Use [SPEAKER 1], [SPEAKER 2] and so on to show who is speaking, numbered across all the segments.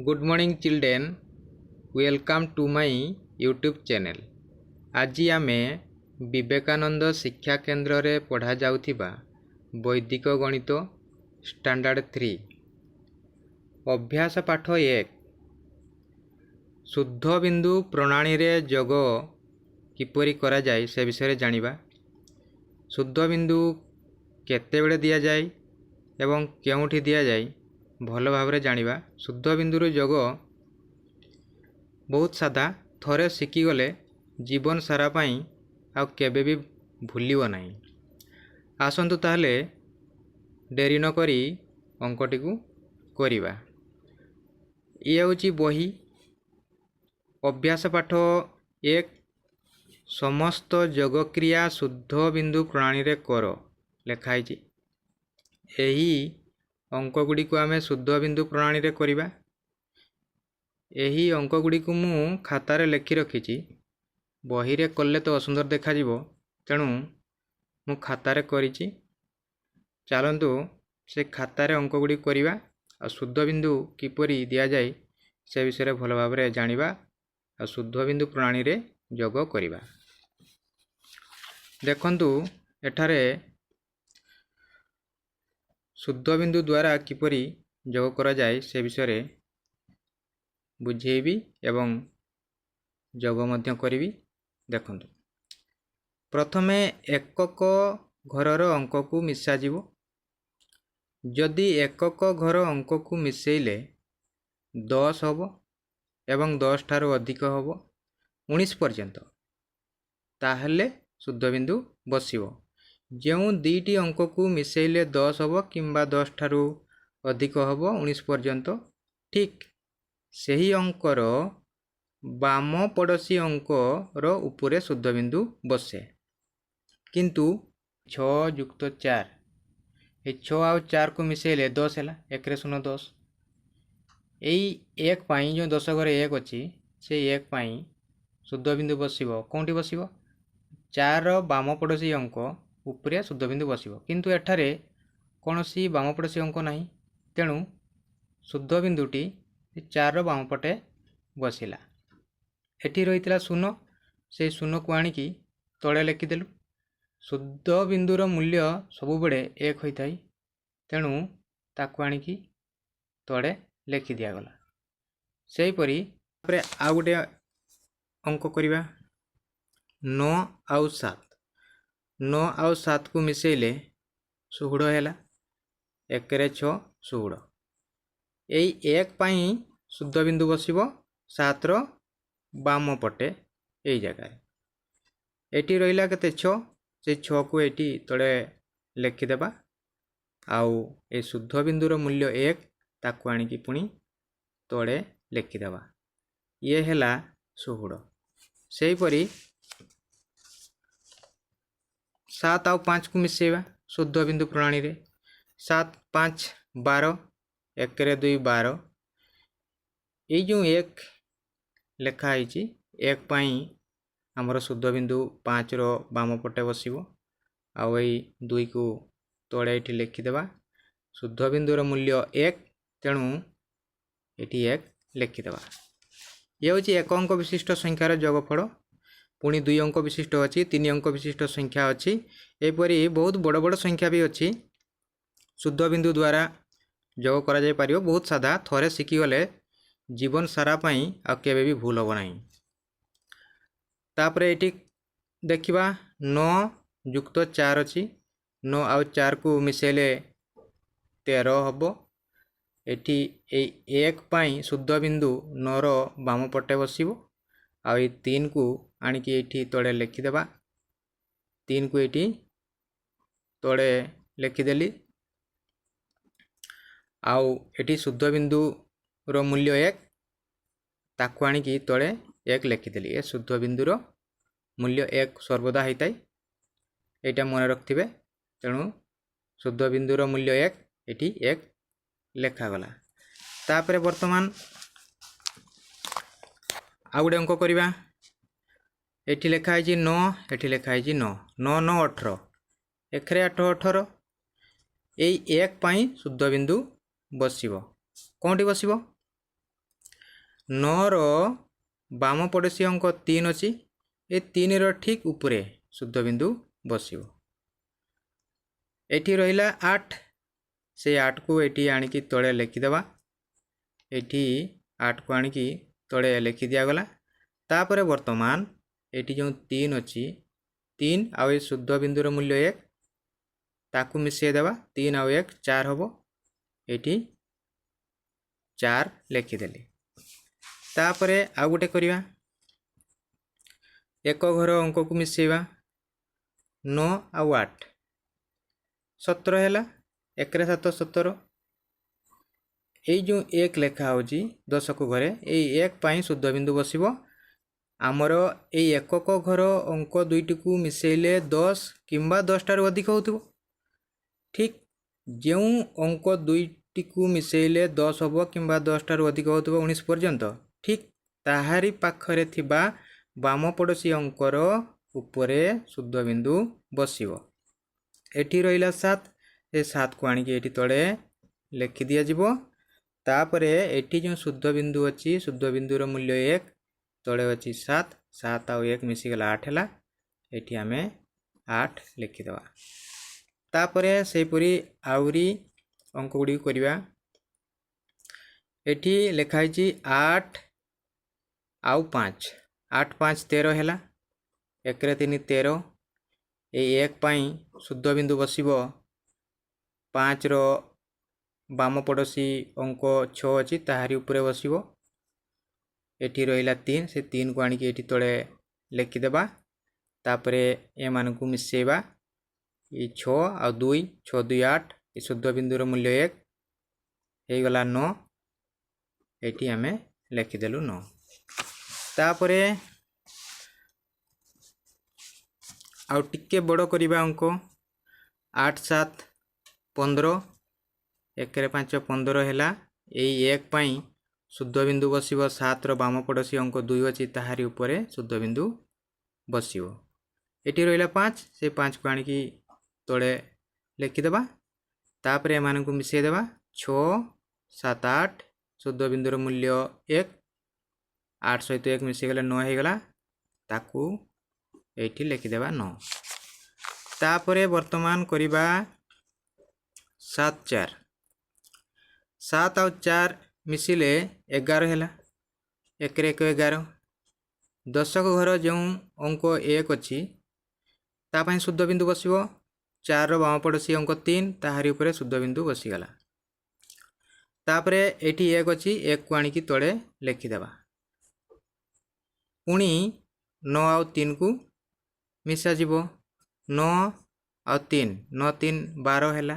[SPEAKER 1] Good morning, children. Welcome to my YouTube channel. ଆଜି ଆମେ ବିବେକାନନ୍ଦ ଶିକ୍ଷା କେନ୍ଦ୍ରରେ ପଢ଼ାଯାଉଥିବା ବୈଦିକ ଗଣିତ ଷ୍ଟାଣ୍ଡାର୍ଡ଼ 3 ଅଭ୍ୟାସ ପାଠ 1, ଶୁଦ୍ଧ ବିନ୍ଦୁ ପ୍ରଣାଳୀରେ ଯୋଗ କିପରି କରାଯାଏ, ସେ ବିଷୟରେ ଜାଣିବା। ଶୁଦ୍ଧ ବିନ୍ଦୁ କେତେବେଳେ ଦିଆଯାଏ ଏବଂ କେଉଁଠି ଦିଆଯାଏ, ଭଲ ଭାବରେ ଜାଣିବା। ଶୁଦ୍ଧ ବିନ୍ଦୁର ଯୋଗ ବହୁତ ସାଧା। ଥରେ ଶିଖିଗଲେ ଜୀବନ ସାରା ପାଇଁ ଆଉ କେବେ ବି ଭୁଲିବ ନାହିଁ। ଆସନ୍ତୁ ତାହେଲେ, ଡେରି ନକରି ଅଙ୍କଟିକୁ କରିବା। ଇଏ ହେଉଛି ବହି। ଅଭ୍ୟାସ ପାଠ 1, ସମସ୍ତ ଯୋଗକ୍ରିୟା ଶୁଦ୍ଧ ବିନ୍ଦୁ ପ୍ରଣାଳୀରେ କର ଲେଖା ହେଇଛି। ଏହି ଅଙ୍କ ଗୁଡ଼ିକୁ ଆମେ ଶୁଦ୍ଧ ବିନ୍ଦୁ ପ୍ରଣାଳୀରେ କରିବା। ଏହି ଅଙ୍କ ଗୁଡ଼ିକୁ ମୁଁ ଖାତାରେ ଲେଖି ରଖିଛି। ବହିରେ କଲେ ତ ଅସୁନ୍ଦର ଦେଖାଯିବ, ତେଣୁ ମୁଁ ଖାତାରେ କରିଛି। ଚାଲନ୍ତୁ, ସେ ଖାତାରେ ଅଙ୍କ ଗୁଡ଼ିକୁ କରିବା ଆଉ ଶୁଦ୍ଧ ବିନ୍ଦୁ କିପରି ଦିଆଯାଏ, ସେ ବିଷୟରେ ଭଲ ଭାବରେ ଜାଣିବା ଆଉ ଶୁଦ୍ଧ ବିନ୍ଦୁ ପ୍ରଣାଳୀରେ ଯୋଗ କରିବା। ଦେଖନ୍ତୁ, ଏଠାରେ ଶୁଦ୍ଧ ବିନ୍ଦୁ ଦ୍ୱାରା କିପରି ଯୋଗ କରାଯାଏ, ସେ ବିଷୟରେ ବୁଝେଇବି ଏବଂ ଯୋଗ ମଧ୍ୟ କରିବି। ଦେଖନ୍ତୁ, ପ୍ରଥମେ ଏକକ ଘରର ଅଙ୍କକୁ ମିଶାଯିବ। ଯଦି ଏକକ ଘର ଅଙ୍କକୁ ମିଶାଇଲେ 10 ହେବ ଏବଂ 10 ଠାରୁ ଅଧିକ ହେବ 19 ପର୍ଯ୍ୟନ୍ତ, ତାହେଲେ ଶୁଦ୍ଧ ବିନ୍ଦୁ ବସିବ। ଯେଉଁ ଦୁଇଟି ଅଙ୍କକୁ ମିଶାଇଲେ 10 ହେବ କିମ୍ବା 10 ଠାରୁ ଅଧିକ ହେବ 19 ପର୍ଯ୍ୟନ୍ତ, ଠିକ୍ ସେହି ଅଙ୍କର ବାମ ପଡ଼ୋଶୀ ଅଙ୍କର ଉପରେ ଶୁଦ୍ଧ ବିନ୍ଦୁ ବସେ। କିନ୍ତୁ 6 ଯୁକ୍ତ 4, ଏଇ 6 ଆଉ 4କୁ ମିଶାଇଲେ 10 ହେଲା। 1ରେ 0, 10। ଏଇ 1 ପାଇଁ, ଯେଉଁ 10 ଘରେ 1 ଅଛି, ସେଇ 1 ପାଇଁ ଶୁଦ୍ଧ ବିନ୍ଦୁ ବସିବ। କେଉଁଠି ବସିବ? 4ର ବାମ ପଡ଼ୋଶୀ ଅଙ୍କ ଉପରେ ଶୁଦ୍ଧ ବିନ୍ଦୁ ବସିବ। କିନ୍ତୁ ଏଠାରେ କୌଣସି ବାମ ପଡ଼ୋଶୀ ଅଙ୍କ ନାହିଁ, ତେଣୁ ଶୁଦ୍ଧ ବିନ୍ଦୁଟି 4ର ବାମ ପଟେ ବସିଲା। ଏଠି ରହିଥିଲା 0, ସେଇ 0କୁ ଆଣିକି ତଳେ ଲେଖିଦେଲୁ। ଶୁଦ୍ଧ ବିନ୍ଦୁର ମୂଲ୍ୟ ସବୁବେଳେ 1 ହୋଇଥାଏ, ତେଣୁ ତାକୁ ଆଣିକି ତଳେ ଲେଖି ଦିଆଗଲା। ସେହିପରି ତାପରେ ଆଉ ଗୋଟେ ଅଙ୍କ କରିବା। 9 ଆଉ 7। 9 ଆଉ 7କୁ ମିଶାଇଲେ 16 ହେଲା। 1ରେ 6, 16। ଏଇ 1 ପାଇଁ ଶୁଦ୍ଧ ବିନ୍ଦୁ ବସିବ 7ର ବାମ ପଟେ ଏଇ ଜାଗାରେ। ଏଠି ରହିଲା କେତେ? 6। ସେଇ 6କୁ ଏଇଠି ତଳେ ଲେଖିଦେବା ଆଉ ଏ ଶୁଦ୍ଧ ବିନ୍ଦୁର ମୂଲ୍ୟ 1, ତାକୁ ଆଣିକି ପୁଣି ତଳେ ଲେଖିଦେବା। ଇଏ ହେଲା 16। ସେହିପରି 7 ଆଉ 5କୁ ମିଶାଇବା ଶୁଦ୍ଧ ବିନ୍ଦୁ ପ୍ରଣାଳୀରେ। 7 5 12, 1ରେ 2, 12। ଏଇ ଯେଉଁ 1 ଲେଖା ହେଇଛି, 1 ପାଇଁ ଆମର ଶୁଦ୍ଧ ବିନ୍ଦୁ 5ର ବାମ ପଟେ ବସିବ ଆଉ ଏଇ 2କୁ ତଳେ ଏଇଠି ଲେଖିଦେବା। ଶୁଦ୍ଧ ବିନ୍ଦୁର ମୂଲ୍ୟ 1, ତେଣୁ ଏଠି 1 ଲେଖିଦେବା। ଇଏ ହେଉଛି ଏକ ଅଙ୍କ ବିଶିଷ୍ଟ ସଂଖ୍ୟାର ଯୋଗଫଳ। ପୁଣି 2 ଅଙ୍କ ବିଶିଷ୍ଟ ଅଛି, 3 ଅଙ୍କ ବିଶିଷ୍ଟ ସଂଖ୍ୟା ଅଛି, ଏପରି ବହୁତ ବଡ଼ ବଡ଼ ସଂଖ୍ୟା ବି ଅଛି। ଶୁଦ୍ଧ ବିନ୍ଦୁ ଦ୍ୱାରା ଯୋଗ କରାଯାଇପାରିବ। ବହୁତ ସାଧା। ଥରେ ଶିଖିଗଲେ ଜୀବନ ସାରା ପାଇଁ ଆଉ କେବେ ବି ଭୁଲ ହେବ ନାହିଁ। ତାପରେ ଏଇଠି ଦେଖିବା, 9 ଯୁକ୍ତ 4 ଅଛି। 9 ଆଉ 4କୁ ମିଶାଇଲେ 13 ହେବ। ଏଠି ଏଇ 1 ପାଇଁ ଶୁଦ୍ଧ ବିନ୍ଦୁ 9ର ବାମ ପଟେ ବସିବ ଆଉ ଏଇ 3କୁ ଆଣିକି ଏଇଠି ତଳେ ଲେଖିଦେବା। 3କୁ ଏଇଠି ତଳେ ଲେଖିଦେଲି ଆଉ ଏଠି ଶୁଦ୍ଧ ବିନ୍ଦୁର ମୂଲ୍ୟ 1, ତାକୁ ଆଣିକି ତଳେ 1 ଲେଖିଦେଲି। ଏ ଶୁଦ୍ଧ ବିନ୍ଦୁର ମୂଲ୍ୟ 1 ସର୍ବଦା ହେଇଥାଏ, ଏଇଟା ମନେ ରଖିଥିବେ। ତେଣୁ ଶୁଦ୍ଧ ବିନ୍ଦୁର ମୂଲ୍ୟ 1, ଏଠି 1 ଲେଖାଗଲା। ତାପରେ ବର୍ତ୍ତମାନ ଆଉ ଗୋଟେ ଅଙ୍କ କରିବା। ଏଠି ଲେଖା ହେଇଛି 9, ଏଠି ଲେଖା ହେଇଛି 9। 9 9 18, 1ରେ 8, 18। ଏଇ 1 ପାଇଁ ଶୁଦ୍ଧ ବିନ୍ଦୁ ବସିବ। କେଉଁଠି ବସିବ? 9ର ବାମ ପଡ଼ୋଶୀ ଅଙ୍କ 3 ଅଛି, ଏ 3ର ଠିକ୍ ଉପରେ ଶୁଦ୍ଧ ବିନ୍ଦୁ ବସିବ। ଏଠି ରହିଲା 8, ସେ 8କୁ ଏଠି ଆଣିକି ତଳେ ଲେଖିଦେବା। ଏଠି 8କୁ ଆଣିକି ତଳେ ଲେଖି ଦିଆଗଲା। ତାପରେ ବର୍ତ୍ତମାନ ଏଠି ଯେଉଁ 3 ଅଛି, 3 ଆଉ ଏ ଶୁଦ୍ଧ ବିନ୍ଦୁର ମୂଲ୍ୟ 1, ତାକୁ ମିଶାଇ ଦେବା। 3 ଆଉ 1 4 ହେବ, ଏଠି 4 ଲେଖିଦେଲି। ତାପରେ ଆଉ ଗୋଟେ କରିବା, ଏକ ଘର ଅଙ୍କକୁ ମିଶାଇବା। 9 ଆଉ 8 17 ହେଲା, 1ରେ 7 17। ଏଇ ଯେଉଁ 1 ଲେଖା ହେଉଛି ଦଶକ ଘରେ, ଏଇ 1 ପାଇଁ ଶୁଦ୍ଧ ବିନ୍ଦୁ ବସିବ। ଆମର ଏଇ ଏକକ ଘର ଅଙ୍କ ଦୁଇଟିକୁ ମିଶାଇଲେ 10 କିମ୍ବା 10ଠାରୁ ଅଧିକ ହେଉଥିବ। ଠିକ୍ ଯେଉଁ ଅଙ୍କ ଦୁଇଟିକୁ ମିଶାଇଲେ 10 ହେବ କିମ୍ବା 10ଠାରୁ ଅଧିକ ହେଉଥିବ 19 ପର୍ଯ୍ୟନ୍ତ, ଠିକ୍ ତାହାରି ପାଖରେ ଥିବା ବାମ ପଡ଼ୋଶୀ ଅଙ୍କର ଉପରେ ଶୁଦ୍ଧ ବିନ୍ଦୁ ବସିବ। ଏଠି ରହିଲା 7, ସେ 7କୁ ଆଣିକି ଏଠି ତଳେ ଲେଖି ଦିଆଯିବ। ତାପରେ ଏଠି ଯେଉଁ ଶୁଦ୍ଧ ବିନ୍ଦୁ ଅଛି, ଶୁଦ୍ଧ ବିନ୍ଦୁର ମୂଲ୍ୟ 1, ତଳେ ଅଛି 7, 7 ଆଉ 1 ମିଶିଗଲା 8 ହେଲା, ଏଠି ଆମେ 8 ଲେଖିଦେବା। ତାପରେ ସେହିପରି ଆହୁରି ଅଙ୍କ ଗୁଡ଼ିକୁ କରିବା। ଏଠି ଲେଖା ହେଇଛି 8 ଆଉ 5, 8 5 13 ହେଲା, 1ରେ 3 13। ଏଇ 1 ପାଇଁ ଶୁଦ୍ଧ ବିନ୍ଦୁ ବସିବ। 5ର ବାମ ପଡ଼ୋଶୀ ଅଙ୍କ 6 ଅଛି, ତାହାରି ଉପରେ ବସିବ। ଏଠି ରହିଲା 3, ସେ 3କୁ ଆଣିକି ଏଠି ତଳେ ଲେଖିଦେବା। ତାପରେ ଏମାନଙ୍କୁ ମିଶାଇବା, ଏଇ 6 ଆଉ 2, 6 2 8, ଏ ଶୁଦ୍ଧ ବିନ୍ଦୁର ମୂଲ୍ୟ 1 ହେଇଗଲା 9, ଏଠି ଆମେ ଲେଖିଦେଲୁ 9। ତାପରେ ଆଉ ଟିକେ ବଡ଼ କରିବା ଅଙ୍କ, 8 7 15, 1ରେ 5 15 ହେଲା। ଏଇ 1 ପାଇଁ ଶୁଦ୍ଧ ବିନ୍ଦୁ ବସିବ, 7ର ବାମ ପଡ଼ୋଶୀ ଅଙ୍କ 2 ଅଛି, ତାହାରି ଉପରେ ଶୁଦ୍ଧ ବିନ୍ଦୁ ବସିବ। ଏଠି ରହିଲା 5, ସେ 5କୁ ଆଣିକି ତଳେ ଲେଖିଦେବା। ତାପରେ ଏମାନଙ୍କୁ ମିଶାଇ ଦେବା, 6 7 8, ଶୁଦ୍ଧ ବିନ୍ଦୁର ମୂଲ୍ୟ 1, 8 ସହିତ 1 ମିଶିଗଲେ 9 ହେଇଗଲା, ତାକୁ ଏଇଠି ଲେଖିଦେବା 9। ତାପରେ ବର୍ତ୍ତମାନ କରିବା 7 4, 7 ଆଉ 4 ମିଶିଲେ 11 ହେଲା, 1ରେ 1 11। ଦଶକ ଘର ଯେଉଁ ଅଙ୍କ 1 ଅଛି ତା ପାଇଁ ଶୁଦ୍ଧ ବିନ୍ଦୁ ବସିବ। 4ର ବାମ ପଡ଼ୋଶୀ ଅଙ୍କ 3, ତାହାରି ଉପରେ ଶୁଦ୍ଧ ବିନ୍ଦୁ ବସିଗଲା। ତାପରେ ଏଠି 1 ଅଛି, 1କୁ ଆଣିକି ତଳେ ଲେଖିଦେବା। ପୁଣି 9 ଆଉ 3କୁ ମିଶାଯିବ, 9 ଆଉ 3, 9 3 12 ହେଲା,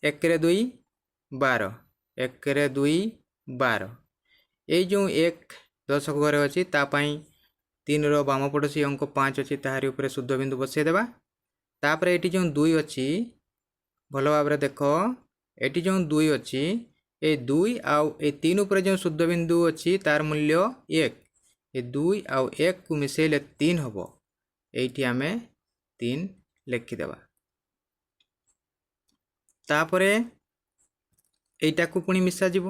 [SPEAKER 1] 1ରେ 2 12, 1ରେ 2 12। ଏଇ ଯେଉଁ 1 ଦଶକ ଘରେ ଅଛି ତା ପାଇଁ 3ର ବାମ ପଡ଼ୋଶୀ ଅଙ୍କ 5 ଅଛି, ତାହାରି ଉପରେ ଶୁଦ୍ଧ ବିନ୍ଦୁ ବସାଇଦେବା। ତାପରେ ଏଠି ଯେଉଁ 2 ଅଛି, ଭଲ ଭାବରେ ଦେଖ, ଏଠି ଯେଉଁ 2 ଅଛି, ଏ 2 ଆଉ ଏ 3 ଉପରେ ଯେଉଁ ଶୁଦ୍ଧ ବିନ୍ଦୁ ଅଛି ତାର ମୂଲ୍ୟ 1, ଏ 2 ଆଉ 1କୁ ମିଶାଇଲେ 3 ହେବ, ଏଇଠି ଆମେ 3 ଲେଖିଦେବା। ତାପରେ ଏଇଟାକୁ ପୁଣି ମିଶାଯିବ,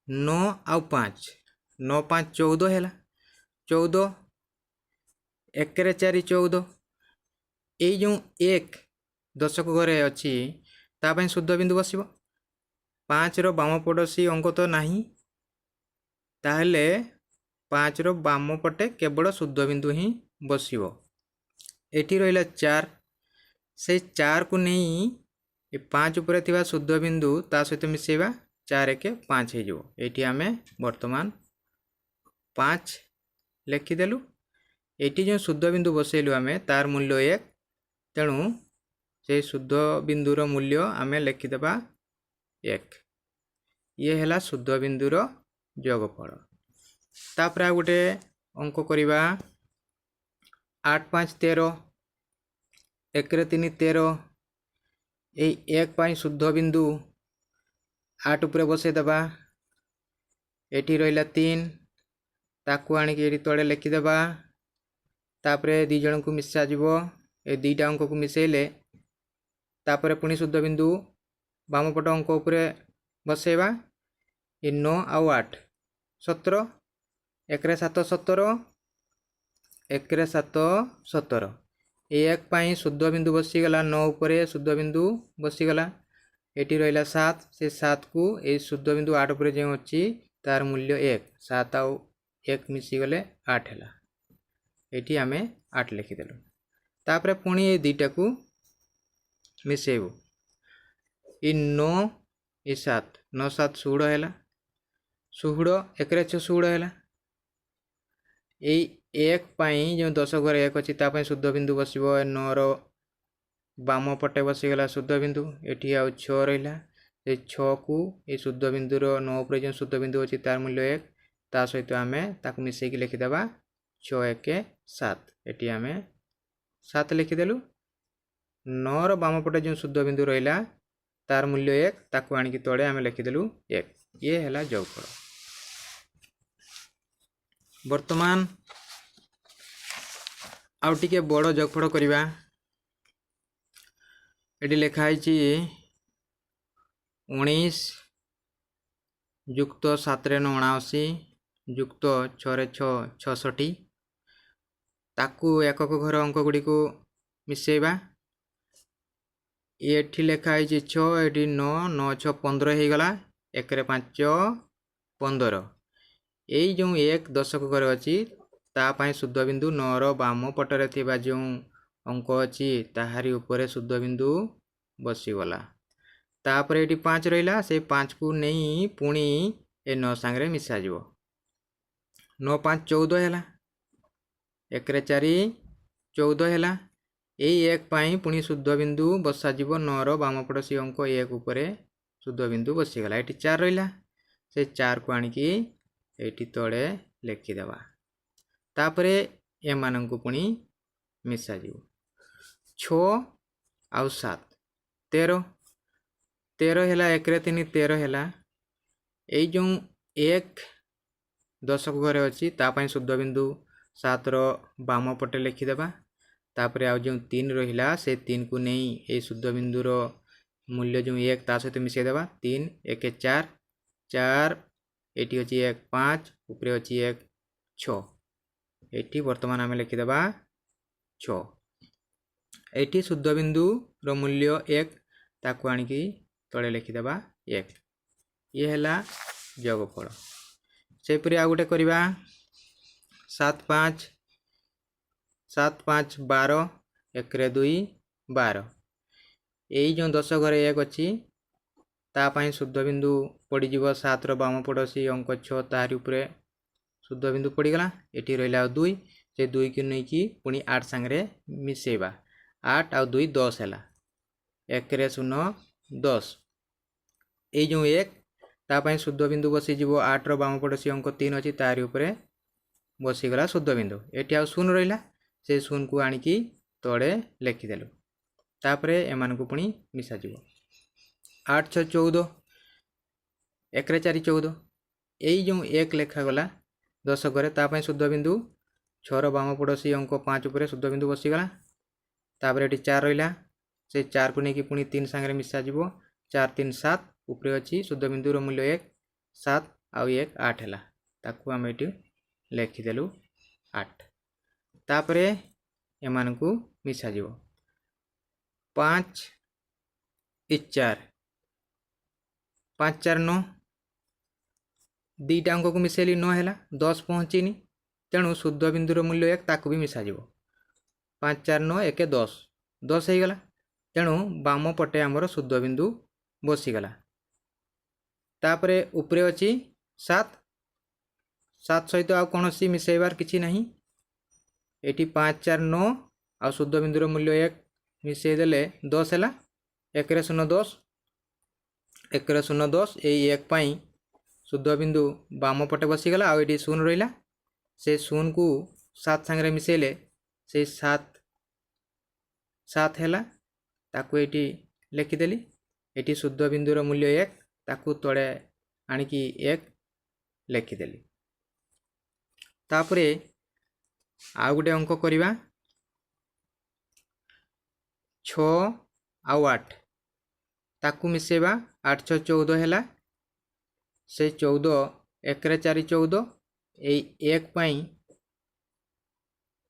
[SPEAKER 1] 9 ଆଉ 5, 9 5 14 ହେଲା, 14 1ରେ 4 14। ଏଇ ଯେଉଁ 1 ଦଶକ ଘରେ ଅଛି ତା ପାଇଁ ଶୁଦ୍ଧ ବିନ୍ଦୁ ବସିବ। 5ର ବାମ ପଡ଼ୋଶୀ ଅଙ୍କ ତ ନାହିଁ, ତାହେଲେ 5ର ବାମ ପଟେ କେବଳ ଶୁଦ୍ଧ ବିନ୍ଦୁ ହିଁ ବସିବ। ଏଠି ରହିଲା 4, ସେଇ 4କୁ ନେଇ ଏ 5 ଉପରେ ଥିବା ଶୁଦ୍ଧ ବିନ୍ଦୁ ତା ସହିତ ମିଶାଇବା, 4 1 5 ହେଇଯିବ। ଏଇଠି ଆମେ ବର୍ତ୍ତମାନ 5 ଲେଖିଦେଲୁ। ଏଇଠି ଯେଉଁ ଶୁଦ୍ଧ ବିନ୍ଦୁ ବସେଇଲୁ ଆମେ ତାର ମୂଲ୍ୟ 1, ତେଣୁ ସେଇ ଶୁଦ୍ଧ ବିନ୍ଦୁର ମୂଲ୍ୟ ଆମେ ଲେଖିଦେବା 1। ଇଏ ହେଲା ଶୁଦ୍ଧ ବିନ୍ଦୁର ଯୋଗଫଳ। ତାପରେ ଆଉ ଗୋଟେ ଅଙ୍କ କରିବା, 8 5 13, 1ରେ 3 13। ଏଇ 1 ପାଇଁ ଶୁଦ୍ଧ ବିନ୍ଦୁ 8 ଉପରେ ବସାଇଦେବା। ଏଠି ରହିଲା 3, ତାକୁ ଆଣିକି ଏଠି ତଳେ ଲେଖିଦେବା। ତାପରେ 2 ଜଣଙ୍କୁ ମିଶାଯିବ, ଏ 2ଟା ଅଙ୍କକୁ ମିଶାଇଲେ ତାପରେ ପୁଣି ଶୁଦ୍ଧ ବିନ୍ଦୁ ବାମ ପଟ ଅଙ୍କ ଉପରେ ବସାଇବା। ଏ 9 ଆଉ 8, 17, 1 7 17, 1 7 17। ଏଇ 1 ପାଇଁ ଶୁଦ୍ଧ ବିନ୍ଦୁ ବସିଗଲା, 9 ଉପରେ ଶୁଦ୍ଧ ବିନ୍ଦୁ ବସିଗଲା। ଏଠି ରହିଲା 7, ସେ 7କୁ ଏଇ ଶୁଦ୍ଧ ବିନ୍ଦୁ 8 ଉପରେ ଯେଉଁ ଅଛି ତାର ମୂଲ୍ୟ 1, 7 ଆଉ 1 ମିଶିଗଲେ 8 ହେଲା। ଏଠି ଆମେ 8 ଲେଖିଦେଲୁ। ତାପରେ ପୁଣି ଏ ଦୁଇଟାକୁ ମିଶାଇବୁ, ଏ 9 ଏ 7, 9 7 16 ହେଲା, 16 1 6 16 ହେଲା। ଏଇ 1 ପାଇଁ ଯେଉଁ ଦଶ ଘରେ 1 ଅଛି ତା ପାଇଁ ଶୁଦ୍ଧ ବିନ୍ଦୁ ବସିବ, 9ର ବାମ ପଟେ ବସିଗଲା ଶୁଦ୍ଧ ବିନ୍ଦୁ। ଏଠି ଆଉ 6 ରହିଲା, ସେ 6କୁ ଏଇ ଶୁଦ୍ଧ ବିନ୍ଦୁର 9 ଉପରେ ଯେଉଁ ଶୁଦ୍ଧ ବିନ୍ଦୁ ଅଛି ତାର ମୂଲ୍ୟ 1, ତା ସହିତ ଆମେ ତାକୁ ମିଶେଇକି ଲେଖିଦେବା 6 1 7। ଏଠି ଆମେ 7 ଲେଖିଦେଲୁ। 9ର ବାମ ପଟେ ଯେଉଁ ଶୁଦ୍ଧ ବିନ୍ଦୁ ରହିଲା ତାର ମୂଲ୍ୟ 1, ତାକୁ ଆଣିକି ତଳେ ଆମେ ଲେଖିଦେଲୁ 1। ଇଏ ହେଲା ଯୋଗଫଳ। ବର୍ତ୍ତମାନ ଆଉ ଟିକେ ବଡ଼ ଯୋଗଫଳ କରିବା। ଏଠି ଲେଖା ହେଇଛି 19 ଯୁକ୍ତ 7 9 79 ଯୁକ୍ତ 6 6 66। ତାକୁ ଏକକ ଘର ଅଙ୍କ ଗୁଡ଼ିକୁ ମିଶାଇବା। ଏଠି ଲେଖା ହେଇଛି 6, ଏଠି 9, 9 6 15 ହେଇଗଲା, 1 5 15। ଏଇ ଯେଉଁ 1 ଦଶକ ଘରେ ଅଛି ତା ପାଇଁ ଶୁଦ୍ଧ ବିନ୍ଦୁ 9ର ବାମ ପଟରେ ଥିବା ଯେଉଁ ଅଙ୍କ ଅଛି ତାହାରି ଉପରେ ଶୁଦ୍ଧ ବିନ୍ଦୁ ବସିଗଲା। ତାପରେ ଏଠି 5 ରହିଲା, ସେଇ 5କୁ ନେଇ ପୁଣି ଏ 9 ସାଙ୍ଗରେ ମିଶାଯିବ। 9 5 14 ହେଲା, 1 4 14 ହେଲା। ଏଇ 1 ପାଇଁ ପୁଣି ଶୁଦ୍ଧ ବିନ୍ଦୁ ବସାଯିବ, 9ର ବାମ ପଡ଼ୋଶୀ ଅଙ୍କ 1 ଉପରେ ଶୁଦ୍ଧ ବିନ୍ଦୁ ବସିଗଲା। ଏଠି 4 ରହିଲା, ସେ 4କୁ ଆଣିକି ଏଇଠି ତଳେ ଲେଖିଦେବା। ତାପରେ ଏମାନଙ୍କୁ ପୁଣି ମିଶାଯିବ। 6 ଆଉ 7 13, 13 ହେଲା, 1 3 13 ହେଲା। ଏଇ ଯେଉଁ 1 ଦଶକ ଘରେ ଅଛି ତା ପାଇଁ ଶୁଦ୍ଧ ବିନ୍ଦୁ 7ର ବାମ ପଟେ ଲେଖିଦେବା। ତାପରେ ଆଉ ଯେଉଁ 3 ରହିଲା ସେ 3କୁ ନେଇ ଏଇ ଶୁଦ୍ଧ ବିନ୍ଦୁର ମୂଲ୍ୟ ଯେଉଁ 1 ତା ସହିତ ମିଶାଇଦେବା। 3 1 4, 4 ଏଠି ଅଛି 1 5, ଉପରେ ଅଛି 1 6। ଏଠି ବର୍ତ୍ତମାନ ଆମେ ଲେଖିଦେବା 6। ଏଠି ଶୁଦ୍ଧ ବିନ୍ଦୁର ମୂଲ୍ୟ 1, ତାକୁ ଆଣିକି ତଳେ ଲେଖିଦେବା 1। ଇଏ ହେଲା ଯୋଗଫଳ। ସେହିପରି ଆଉ ଗୋଟେ କରିବା। 7 5, 7 5 12, 1 2 12। ଏଇ ଯେଉଁ ଦଶ ଘରେ 1 ଅଛି ତା ପାଇଁ ଶୁଦ୍ଧ ବିନ୍ଦୁ ପଡ଼ିଯିବ, 7ର ବାମ ପଡ଼ୋଶୀ ଅଙ୍କ 6 ତାହାରି ଉପରେ ଶୁଦ୍ଧ ବିନ୍ଦୁ ପଡ଼ିଗଲା। ଏଠି ରହିଲା ଆଉ 2, ସେ 2କୁ ନେଇକି ପୁଣି 8 ସାଙ୍ଗରେ ମିଶାଇବା। 8 ଆଉ 2 10 ହେଲା, 1 0 10। ଏଇ ଯେଉଁ 1 ତା ପାଇଁ ଶୁଦ୍ଧ ବିନ୍ଦୁ ବସିଯିବ, 8ର ବାମ ପଡ଼ୋଶୀ ଅଙ୍କ 3 ଅଛି ତାହାରି ଉପରେ ବସିଗଲା ଶୁଦ୍ଧ ବିନ୍ଦୁ। ଏଠି ଆଉ 0 ରହିଲା, ସେ 0କୁ ଆଣିକି ତଳେ ଲେଖିଦେଲୁ। ତାପରେ ଏମାନଙ୍କୁ ପୁଣି ମିଶାଯିବ। 8 6 14, 1 4 14। ଏଇ ଯେଉଁ 1 ଲେଖାଗଲା ଦଶକରେ ତା ପାଇଁ ଶୁଦ୍ଧ ବିନ୍ଦୁ 6ର ବାମ ପଡ଼ୋଶୀ ଅଙ୍କ 5 ଉପରେ ଶୁଦ୍ଧ ବିନ୍ଦୁ ବସିଗଲା। ତାପରେ ଏଠି 4 ରହିଲା, ସେ 4କୁ ନେଇକି ପୁଣି 3 ସାଙ୍ଗରେ ମିଶାଯିବ। 4 3 7, ଉପରେ ଅଛି ଶୁଦ୍ଧ ବିନ୍ଦୁର ମୂଲ୍ୟ 1, 7 ଆଉ 1 8 ହେଲା, ତାକୁ ଆମେ ଏଠି ଲେଖିଦେଲୁ 8। ତାପରେ ଏମାନଙ୍କୁ ମିଶାଯିବ। 5 4, 5 4 9, ଦୁଇଟା ଅଙ୍କକୁ ମିଶାଇଲି 9 ହେଲା, 10 ପହଞ୍ଚିନି, ତେଣୁ ଶୁଦ୍ଧ ବିନ୍ଦୁର ମୂଲ୍ୟ 1, ତାକୁ ବି ମିଶାଯିବ। 5 4 9 1 10, 10 ହେଇଗଲା, ତେଣୁ ବାମ ପଟେ ଆମର ଶୁଦ୍ଧ ବିନ୍ଦୁ ବସିଗଲା। ତାପରେ ଉପରେ ଅଛି 7, 7 ସହିତ ଆଉ କୌଣସି ମିଶାଇବାର କିଛି ନାହିଁ। ଏଠି 5 4 9 ଆଉ ଶୁଦ୍ଧ ବିନ୍ଦୁର ମୂଲ୍ୟ 1 ମିଶାଇ ଦେଲେ 10 ହେଲା, 1 0 10, 1 0 10। ଏଇ 1 ପାଇଁ ଶୁଦ୍ଧ ବିନ୍ଦୁ ବାମ ପଟେ ବସିଗଲା, ଆଉ ଏଠି 0 ରହିଲା, ସେ 0କୁ 7 ସାଙ୍ଗରେ ମିଶାଇଲେ ସେଇ 7 7 ହେଲା, ତାକୁ ଏଇଠି ଲେଖିଦେଲି। ଏଠି ଶୁଦ୍ଧ ବିନ୍ଦୁର ମୂଲ୍ୟ 1, ତାକୁ ତଳେ ଆଣିକି 1 ଲେଖିଦେଲି। ତାପରେ ଆଉ ଗୋଟେ ଅଙ୍କ କରିବା। 6 ଆଉ 8 ତାକୁ ମିଶାଇବା, 8 6 14 ହେଲା, ସେ 14 1ରେ 4 14। ଏଇ 1 ପାଇଁ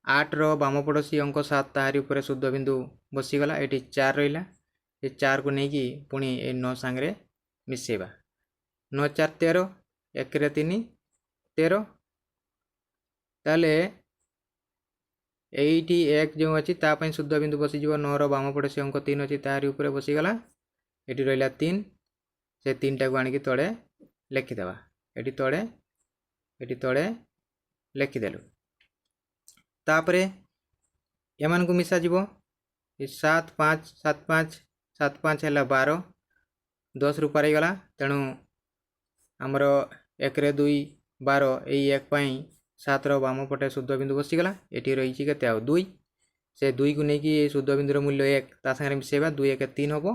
[SPEAKER 1] 8ର ବାମ ପଡ଼ୋଶୀ ଅଙ୍କ 7, ତାହାରି ଉପରେ ଶୁଦ୍ଧ ବିନ୍ଦୁ ବସିଗଲା। ଏଠି 4 ରହିଲା, ଏ 4କୁ ନେଇକି ପୁଣି ଏ 9 ସାଙ୍ଗରେ ମିଶାଇବା। 9 4 13, 1ରେ 3 13। ତାହେଲେ ଏଇଠି 1 ଯେଉଁ ଅଛି ତା ପାଇଁ ଶୁଦ୍ଧ ବିନ୍ଦୁ ବସିଯିବ। 9ର ବାମ ପଡ଼ୋଶୀ ଅଙ୍କ 3 ଅଛି, ତାହାରି ଉପରେ ବସିଗଲା। ଏଠି ରହିଲା 3, ସେ 3ଟାକୁ ଆଣିକି ତଳେ ଲେଖିଦେବା। ଏଠି ତଳେ, ଏଠି ତଳେ ଲେଖିଦେଲୁ। ତାପରେ ଏମାନଙ୍କୁ ମିଶାଯିବ। ଏ 7 5, 7 5, 7 5 ହେଲା 12, 10ରୁ ପାରିଗଲା। ତେଣୁ ଆମର 1ରେ 2 12, ଏଇ 1 ପାଇଁ 7ର ବାମ ପଟେ ଶୁଦ୍ଧ ବିନ୍ଦୁ ବସିଗଲା। ଏଠି ରହିଛି କେତେ ଆଉ 2, ସେ 2କୁ ନେଇକି ଏ ଶୁଦ୍ଧ ବିନ୍ଦୁର ମୂଲ୍ୟ 1 ତା ସାଙ୍ଗରେ ମିଶାଇବା, 2 1 3 ହେବ।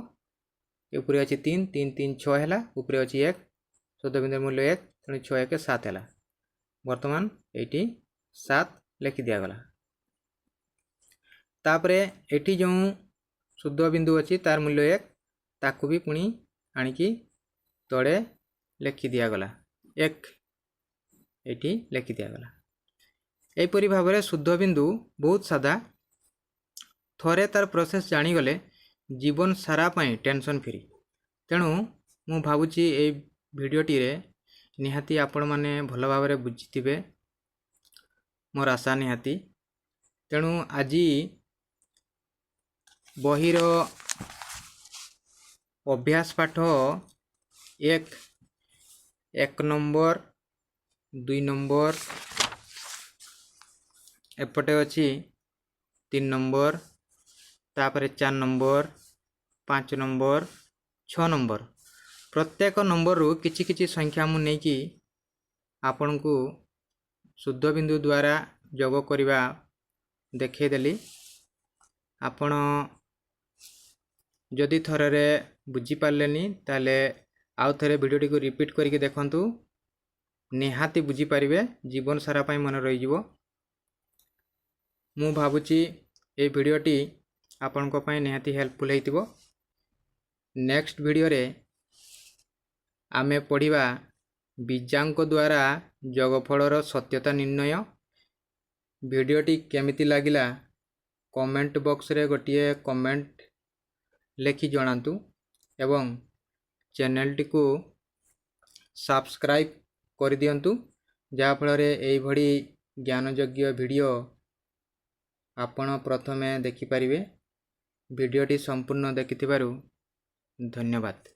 [SPEAKER 1] ଉପରେ ଅଛି 3, 3 3 6 ହେଲା, ଉପରେ ଅଛି 1, ଶୁଦ୍ଧ ବିନ୍ଦୁର ମୂଲ୍ୟ 1, ତେଣୁ 6 1 7 ହେଲା। ବର୍ତ୍ତମାନ ଏଇଠି 7 ଲେଖି ଦିଆଗଲା। ତାପରେ ଏଠି ଯେଉଁ ଶୁଦ୍ଧ ବିନ୍ଦୁ ଅଛି ତାର ମୂଲ୍ୟ 1, ତାକୁ ବି ପୁଣି ଆଣିକି ତଳେ ଲେଖି ଦିଆଗଲା, 1 ଏଇଠି ଲେଖି ଦିଆଗଲା। ଏହିପରି ଭାବରେ ଶୁଦ୍ଧ ବିନ୍ଦୁ ବହୁତ ସାଦା, ଥରେ ତାର ପ୍ରୋସେସ୍ ଜାଣିଗଲେ ଜୀବନ ସାରା ପାଇଁ ଟେନସନ୍ ଫ୍ରି। ତେଣୁ ମୁଁ ଭାବୁଛି ଏଇ ଭିଡ଼ିଓଟିରେ ନିହାତି ଆପଣମାନେ ଭଲ ଭାବରେ ବୁଝିଥିବେ, ମୋର ଆଶା ନିହାତି। ତେଣୁ ଆଜି ବହିର ଅଭ୍ୟାସ ପାଠ 1, 1 ନମ୍ବର, 2 ନମ୍ବର, ଏପଟେ ଅଛି 3 ନମ୍ବର, ତାପରେ 4 ନମ୍ବର, 5 ନମ୍ବର, 6 ନମ୍ବର। ପ୍ରତ୍ୟେକ ନମ୍ବରରୁ କିଛି କିଛି ସଂଖ୍ୟା ମୁଁ ନେଇକି ଆପଣଙ୍କୁ ଶୁଦ୍ଧ ବିନ୍ଦୁ ଦ୍ୱାରା ଯୋଗ କରିବା ଦେଖେଇଦେଲି। ଆପଣ ଯଦି ଥରରେ ବୁଝିପାରିଲେନି ତାହେଲେ ଆଉ ଥରେ ଭିଡ଼ିଓଟିକୁ ରିପିଟ୍ କରିକି ଦେଖନ୍ତୁ, ନିହାତି ବୁଝିପାରିବେ, ଜୀବନ ସାରା ପାଇଁ ମନେ ରହିଯିବ। ମୁଁ ଭାବୁଛି ଏଇ ଭିଡ଼ିଓଟି ଆପଣଙ୍କ ପାଇଁ ନିହାତି ହେଲ୍ପଫୁଲ୍ ହେଇଥିବ। ନେକ୍ସଟ ଭିଡ଼ିଓରେ ଆମେ ପଢ଼ିବା ବୀଜାଙ୍କ ଦ୍ୱାରା ଯୋଗଫଳର ସତ୍ୟତା ନିର୍ଣ୍ଣୟ। ଭିଡ଼ିଓଟି କେମିତି ଲାଗିଲା କମେଣ୍ଟ ବକ୍ସରେ ଗୋଟିଏ କମେଣ୍ଟ ଲେଖି ଜଣାନ୍ତୁ ଏବଂ ଚ୍ୟାନେଲଟିକୁ ସବସ୍କ୍ରାଇବ୍ କରିଦିଅନ୍ତୁ, ଯାହାଫଳରେ ଏଇଭଳି ଜ୍ଞାନଯୋଗ୍ୟ ଭିଡ଼ିଓ ଆପଣ ପ୍ରଥମେ ଦେଖିପାରିବେ। ଭିଡ଼ିଓଟି ସମ୍ପୂର୍ଣ୍ଣ ଦେଖିଥିବାରୁ ଧନ୍ୟବାଦ।